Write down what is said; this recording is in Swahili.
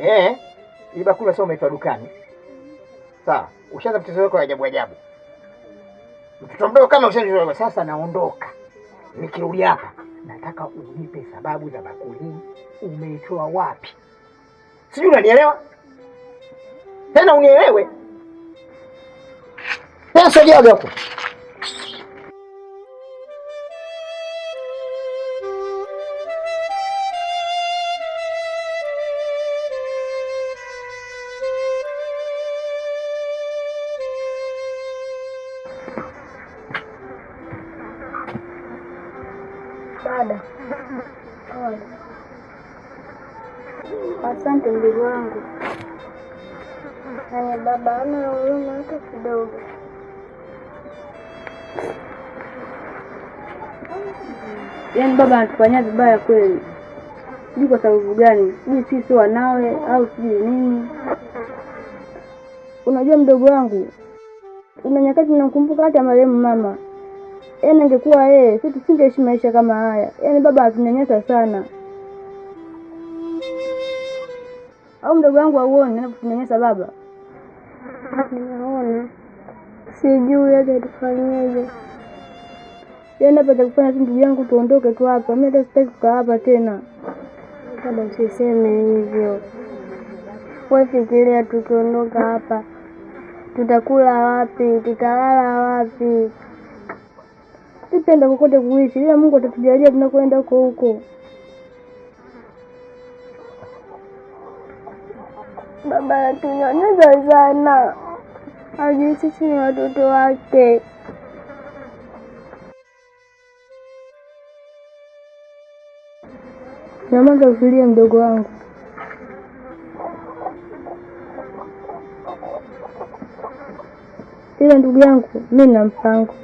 Hii bakuli sio umeitoa dukani. Sawa, ushaanza mchezo wako wa ajabu ajabu. Mtoto mdogo kama ushaanza sasa naondoka. Nikirudi hapa nataka unipe sababu za bakuli umeitoa wapi. Sijui unanielewa? Tena unielewe. Tena sogea huko. Dada. Asante ndugu wangu. Yaani baba hana huruma hata kidogo. Yaani baba anatufanyia vibaya kweli. Sijui kwa sababu gani. Sijui sisi wanawe au sijui nini. Unajua mdogo wangu, una nyakati nakumbuka hata marehemu mama. Yaani angekuwa yeye, sisi tusingeishi maisha kama haya. Yaani baba atunyanyasa sana. Au mdogo wangu hauoni anapotunyanyasa baba? Ninaona. Sijui hata tufanyeje. Yaani hapa cha kufanya tu ndugu yangu tuondoke tu hapa. Mimi hata sitaki kukaa hapa tena. Dada usiseme hivyo. Wewe fikiria tukiondoka hapa tutakula wapi? Tutalala wapi? Sitaenda kokote kuishi, ila Mungu atatujalia tunakoenda huko huko. Baba anatunyanyasa sana. Hajui sisi ni watoto wake. Nyamaza usilie mdogo wangu. Ila ndugu yangu, mimi nina mpango.